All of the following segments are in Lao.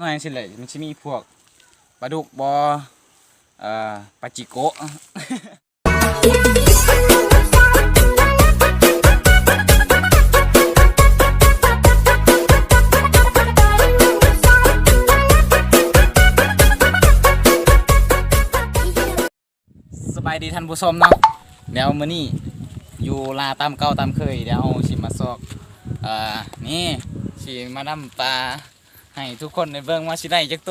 ຈັ່ງຊີ້ແຫຼະ ມັນຊິມີພວກປາດຸກບໍ່ ເອີ ປາຈິໂກະ. ສະບາຍດີທ່ານຜູ້ຊົມເນາະ, ດຽວມື້ນີ້ຢູ່ລາຕາມເກົ່າຕາມເຄີຍ, ດຽວເຮົາຊິມາຊອກ ເອີ ນີ້ ຊິມານຳປາໃຫ້ທຸກຄົນໄດ້ເບິ່ງວ່າຊິໄດ້ຈັກໂຕ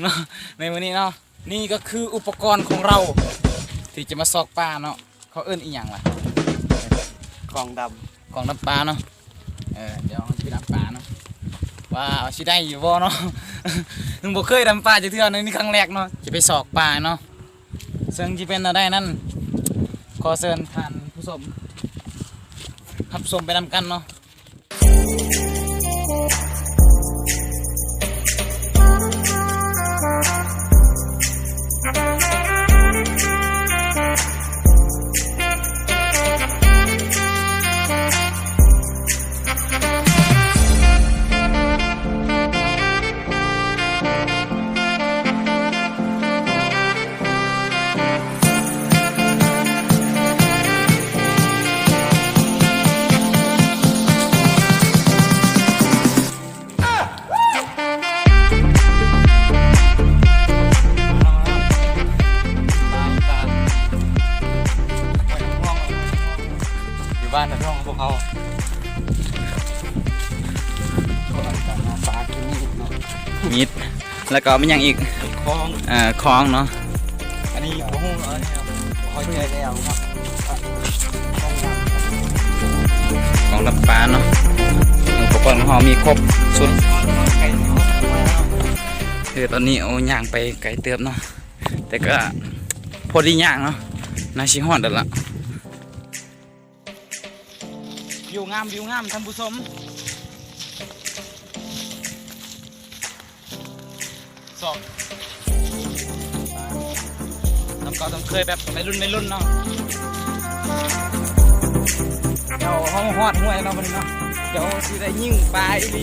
ເນາະ ໃນມື້ນີ້ເນາະ. ນີ້ກໍຄືອຸປະກອນຂອງເຮົາທີ່ຈະມາຊອກປາເນາະ, ເຂົາເອີ້ນອີ່ຫຍັງວະ? ກອງດຳ ກອງດຳປາເນາະ. ເອີ ດຽວເຮົາຊິໄປດຳປາເນາະ ວ່າຊິໄດ້ຢູ່ບໍ່ເນາະ, ຍັງບໍ່ເຄີຍດຳປາຈັກເທື່ອເນາະ, ນີ້ຄັ້ງແລກເນາະ ຈະໄປຊອກປາເນາະ. ເຊິ່ງຊິເປັນແນວໃດນັ້ນ ຂໍເຊີນທ່ານຜູ້ຊົມຮັບຊົມໄປນຳກັນເນາະ. ຢູ່ບ້ານນະ ພວກເຮົາ ປາກິນມີດເນາະ ມີດ ແລ້ວກໍມີຫຍັງອີກ? ຄອງ ເອີ ຄອງເນາະ. ອັນນີ້ບໍ່ຮູ້ ອັນນີ້ເຮົາເຂົ້າໃຈແລ້ວເນາະ ຂອງດຳປາເນາະ. ອຸປະກອນຂອງເຮົາມີຄົບຊຸດ. ຄືຕອນນີ້ ໂອ້ ຍ່າງໄປໄກເຕີບເນາະ ແຕ່ກໍພໍດີຍ່າງເນາະ, ໜ້າຊິຮອດແລ້ວລະ. ວິວງາມ ວິວງາມ ທ່ານຜູ້ຊົມ. ຊອກ ນຳເກົ່ານຳເຄີຍ ແບບໄວລຸ້ນ ໄວລຸ້ນເນາະ. ດຽວເຮົາຮອດຫ້ວຍແລ້ວບັດນີ້ເນາະ, ດຽວຊິໄດ້ຍິງປາອີ່ຫຼີ.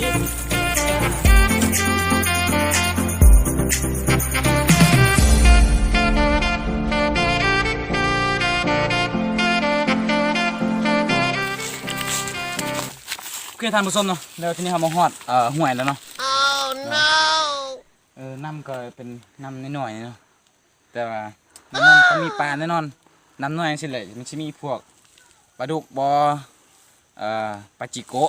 ໂອເຄ ທ່ານຜູ້ຊົມເນາະ, ແລ້ວທີນີ້ເຮົາມາຮອດ ເອີ ຫ້ວຍແລ້ວເນາະ. ເອີ ນ້ຳກໍເປັນນ້ຳນ້ອຍໆເນາະ, ແຕ່ວ່ານ້ຳມັນຕ້ອງມີປາແນ່ນອນ. ນ້ຳນ້ອຍຈັ່ງຊີ້ແຫຼະ ມັນຊິມີພວກປາດຸກບໍ່ ເອີ ປາຈິໂກະ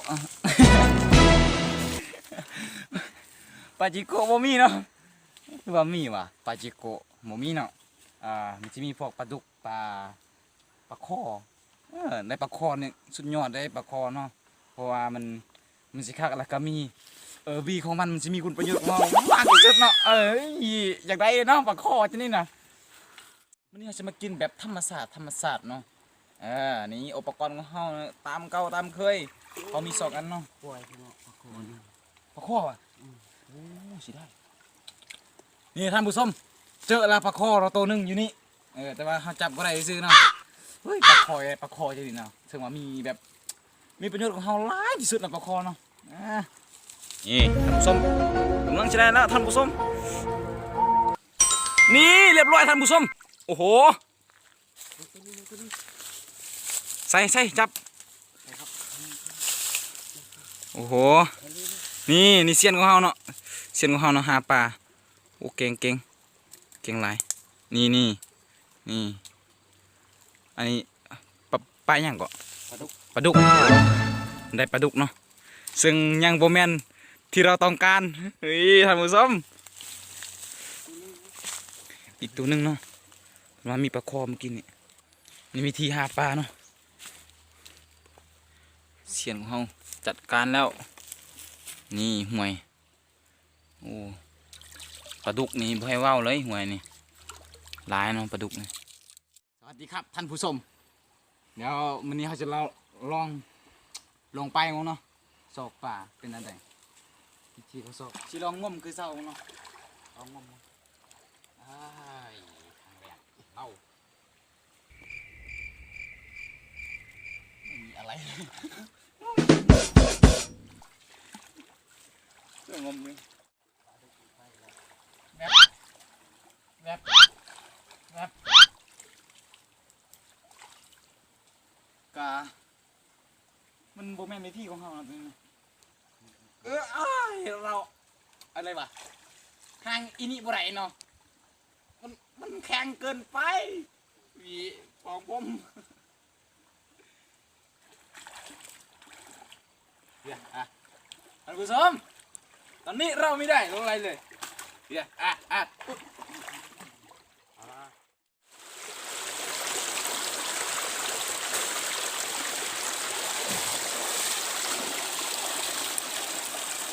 ປາຈິໂກະບໍ່ມີເນາະ. ຫຼືວ່າມີຫວາ ປາຈິໂກະ? ບໍ່ມີເນາະ. ອ່າ ມັນຊິມີພວກປາດຸກ ປາ ປາຄໍ່. ເອີ ໄດ້ປາຄໍ່ນີ້ສຸດຍອດເດ້ ປາຄໍ່ເນາະ, ເພາະວ່າມັນ ມັນຊິຄັກ ແລ້ວກໍມີ ເອີ ບີຂອງມັນ ມັນຊິມີຄຸນປະໂຫຍດຂອງເຮົາມາກທີ່ສຸດເນາະ. ເອີ ຢາກໄດ້ເນາະ ປາຄໍ່ຈັ່ງນີ້ນະ. ມື້ນີ້ເຮົາຊິມາກິນແບບທຳມະຊາດ ທຳມະຊາດເນາະ. ເອີ ນີ້ອຸປະກອນຂອງເຮົາຕາມເກົ່າຕາມເຄີຍ ເຮົາມີສອງອັນເນາະ. ປ່ອຍເນາະ ປາຄໍ່ນີ້ ປາຄໍ່ຫວາ? ອືມ ໂອ້ ເສຍດາຍ. ນີ້ທ່ານຜູ້ຊົມ ເຈີລະປາຄໍ່ລະໂຕໜຶ່ງຢູ່ນີ້. ເອີ ແຕ່ວ່າເຮົາຈັບບໍ່ໄດ້ຊື່ເນາະ. ເຮີ້ຍ ປາຄໍ່ ປາຄໍ່ຈັ່ງນີ້ເນາະ, ເຊິ່ງວ່າມີແບບ ມີປະໂຫຍດຂອງເຮົາຫຼາຍທີ່ສຸດນະ ປາຄໍ່ເນາະ. ອ່າ ນີ້ທ່ານຜູ້ຊົມ ກຳລັງຊິໄດ້ແລ້ວທ່ານຜູ້ຊົມ. ນີ້ ລຽບຮ້ອຍທ່ານຜູ້ຊົມ. ໂອ້ໂຫ ໃສ່ ໃສ່ ຈັບ. ໂອ້ໂຫ ນີ້ ນີ້ຊຽນຂອງເຮົາເນາະ, ຊຽນຂອງເຮົາເນາະ ຫາປາ. ໂອ້ ເກັ່ງ ເກັ່ງ ເກັ່ງຫຼາຍ. ນີ້ ນີ້ ນີ້ ອັນນີ້ປາ ປາຫຍັງເກາະ? ປາດຸກ ປາດຸກ. ໄດ້ປາດຸກເນາະ, ເຊິ່ງຍັງບໍ່ແມ່ນທີ່ເຮົາຕ້ອງການ. ເອີຍ ທ່ານຜູ້ຊົມ ອີກໂຕໜຶ່ງເນາະ, ວ່າມີປາຄໍ່ເມື່ອກີ້ນີ້. ນີ້ວິທີຫາປາເນາະ, ຊຽນຂອງເຮົາຈັດການແລ້ວ. ນີ້ ຫ້ວຍ ໂອ້ ປາດຸກນີ້ບໍ່ໃຫ້ເວົ້າເລີຍ, ຫ້ວຍນີ້ຫຼາຍເນາະ ປາດຸກນີ້. ສະຫວັດດີຄັບທ່ານຜູ້ຊົມ, ດຽວມື້ນີ້ເຮົາຈະລອງ ລອງ ລອງໄປເບິ່ງເນາະ, ຊອກປາເປັນອັນໃດ ວິທີເຂົາຊອກ. ຊິລອງງົມຄືເກົ່າເນາະ, ລອງງົມເນາະ. ອ້າຍ ຄັ້ງແລກເອົາ ໄມ່ມີອະໄລ ເພື່ອງົມເລີຍ. ທີ່ຂອງເຮົານະ ເອີ ອ້າຍ ເຮົາ ອະໄລວະ ຫ່າງອີນີ້ບໍ່ໄດ້ເນາະ ມັນ ມັນແຂງເກີນໄປ ຫວີຂອງຜົມ. ເອີ ອ່ະ ທ່ານຜູ້ຊົມ ຕອນນີ້ເຮົາມີໄດ້ລົງໄລເລີຍ ເອີ ອ່ະ ອ່ະ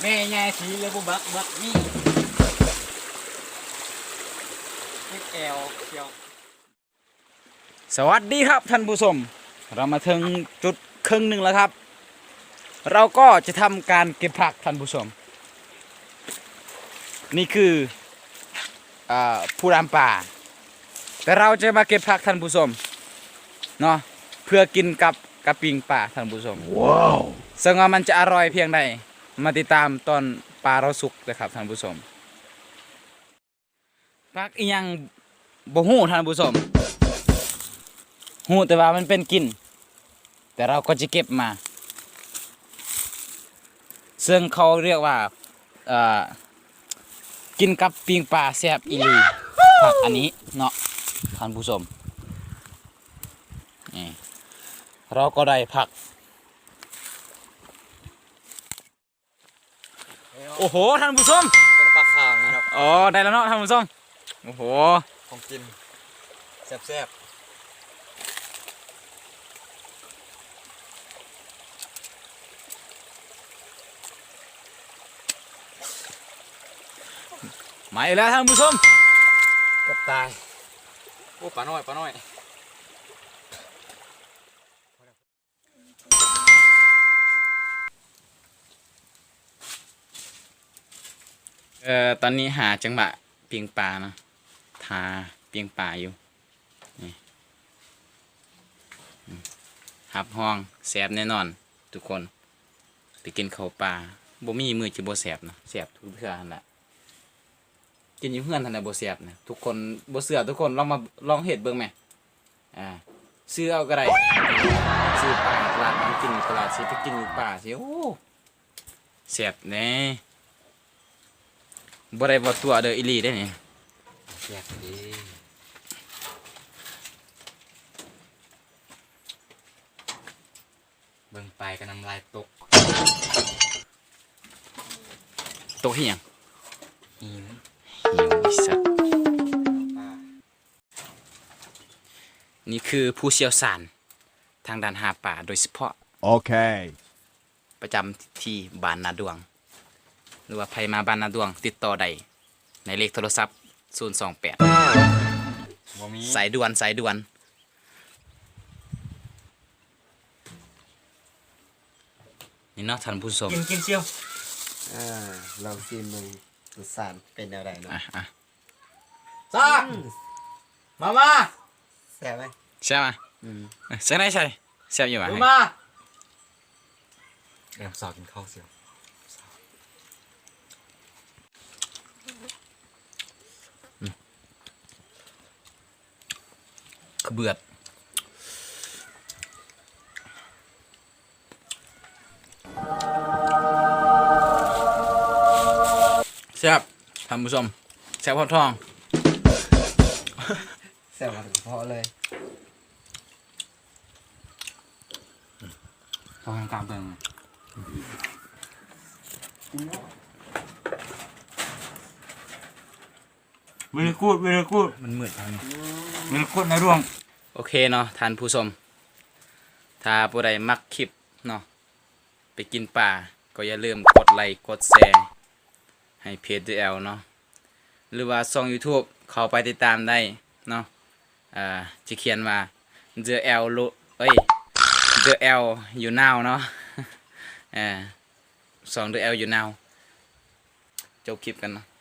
ແມ່ຍາຍສີເລີຍບໍ່ບັກ ບັກນີ້ ເອັກແອວ ແອວ. ສະຫວັດດີຄັບທ່ານຜູ້ຊົມ ເຮົາມາເຖິງຈຸດເຄິ່ງໜຶ່ງແລ້ວຄັບ ເຮົາກໍຈະທຳການເກັບຜັກທ່ານຜູ້ຊົມ ນີ້ຄື ເອີ ຜູ້ດຳປາ ແຕ່ເຮົາຈະມາເກັບຜັກທ່ານຜູ້ຊົມເນາະ ເພື່ອກິນກັບ ກັບປີ້ງປາທ່ານຜູ້ຊົມ ເຊິ່ງວ່າມັນຈະອະຮ່ອຍພຽງໃດ ມາຕິດຕາມຕອນປາເຮົາສຸກເດີຄັບທ່ານຜູ້ຊົມ. ຜັກອີ່ຫຍັງບໍ່ຮູ້ທ່ານຜູ້ຊົມ ຮູ້ແຕ່ວ່າມັນເປັນກິ່ນ ແຕ່ເຮົາກໍຈະເກັບມາ ເຊິ່ງເຂົາຮຽກວ່າ ເອີ ກິນກັບປີ້ງປາແຊບອີ່ຫຼີ ຜັກອັນນີ້ເນາະທ່ານຜູ້ຊົມ ນີ້ ເຮົາກໍໄດ້ຜັກ ໂອ້ໂຫ ທ່ານຜູ້ຊົມ ເປັນຜັກຂາວນີ້ເນາະ ອໍ ໄດ້ແລ້ວເນາະທ່ານຜູ້ຊົມ ໂອ້ໂຫ ຂອງກິນແຊບໆ ມາອີກແລ້ວທ່ານຜູ້ຊົມ ເກືອບຕາຍ ໂອ້ ປານ້ອຍ ປານ້ອຍ. ເອີ ຕອນນີ້ຫາຈັງຫວະປີ້ງປາເນາະ ຖ້າປີ້ງປາຢູ່ ນີ້ ອືມ ຮັບຮອງແຊບແນ່ນອນທຸກຄົນ ໄປກິນເຂົ້າປ່າ ບໍ່ມີມື້ທີ່ບໍ່ແຊບເນາະ ແຊບທຸກເທື່ອຫັ້ນລະ. ກິນຢູ່ເຮືອນຫັ້ນແຫຼະບໍ່ແຊບນະ ທຸກຄົນບໍ່ເຊື່ອ ທຸກຄົນລອງມາ ລອງເຮັດເບິ່ງແມ ອ່າ ຊື້ເອົາກໍໄດ້ ຊື້ປາຕະຫຼາດ ກິນຢູ່ຕະຫຼາດ ຊິໄປກິນຢູ່ປ່າຊິ ໂອ້ ແຊບແດ່ ບໍ່ໄດ້ເວົ້າຕົວະເດີ ອີ່ຫຼີເດ້ນີ້ ແຊບເດ້ ເບິ່ງໄປກໍນ້ຳລາຍຕົກ ຕົກເຮັດຫຍັງ? ຫິວ ຫິວ ໄອ້ສັດ ນີ້ຄືຜູ້ຊ່ຽວຊານທາງດ້ານຫາປາໂດຍສະເພາະ ໂອເຄ ປະຈຳທີ່ບ້ານນາດວງ ຫຼືວ່າໃຜມາບ້ານນາດວງຕິດຕໍ່ໄດ້ໃນເລກໂທລະສັບ ສູນສອງແປດ ບໍ່ມີ ສາຍດ່ວນ ສາຍດ່ວນ. ນີ້ເນາະທ່ານຜູ້ຊົມ ກິນ ກິນສ່ຽວ ອ່າ ລອງຊີມເບິ່ງ ລົດຊາດເປັນແນວໃດເນາະ ອ່ະ ອ່ະ ຊາ ອືມ ມາ ມາ ແຊບໄໝ? ແຊບຫວາ? ອືມ ເອີ ຈັ່ງໃດໃສ່ ແຊບຢູ່ຫວາ? ມາ ເອີ ຊາກິນເຂົ້າສ່ຽວ ຄືເບືອດ ແຊບ ທ່ານຜູ້ຊົມ ແຊບຮອດທ້ອງ ແຊບຮອດກະເພາະເລີຍ ທ້ອງກາງເບິ່ງ. Very good, very good. ມັນມືດທາງນີ້ very good ນາດວງ ໂອເຄເນາະທ່ານຜູ້ຊົມ ຖ້າຜູ້ໃດມັກຄລິບເນາະ ໄປກິນປາ ກໍຢ່າລືມກົດໄລກົດແຊໃຫ້ເພຈເດີແອວເນາະ ຫຼືວ່າຊ່ອງຢູທູບ ເຂົ້າໄປຕິດຕາມໄດ້ເນາະ ເອີ ຈະຂຽນວ່າ ເດີແອວ ເອີຍ ເດີແອວ ຢູ່ນາວເນາະ ເອີ ຊ່ອງເດີແອວຢູ່ນາວ ຈົບຄລິບກັນເນາະ.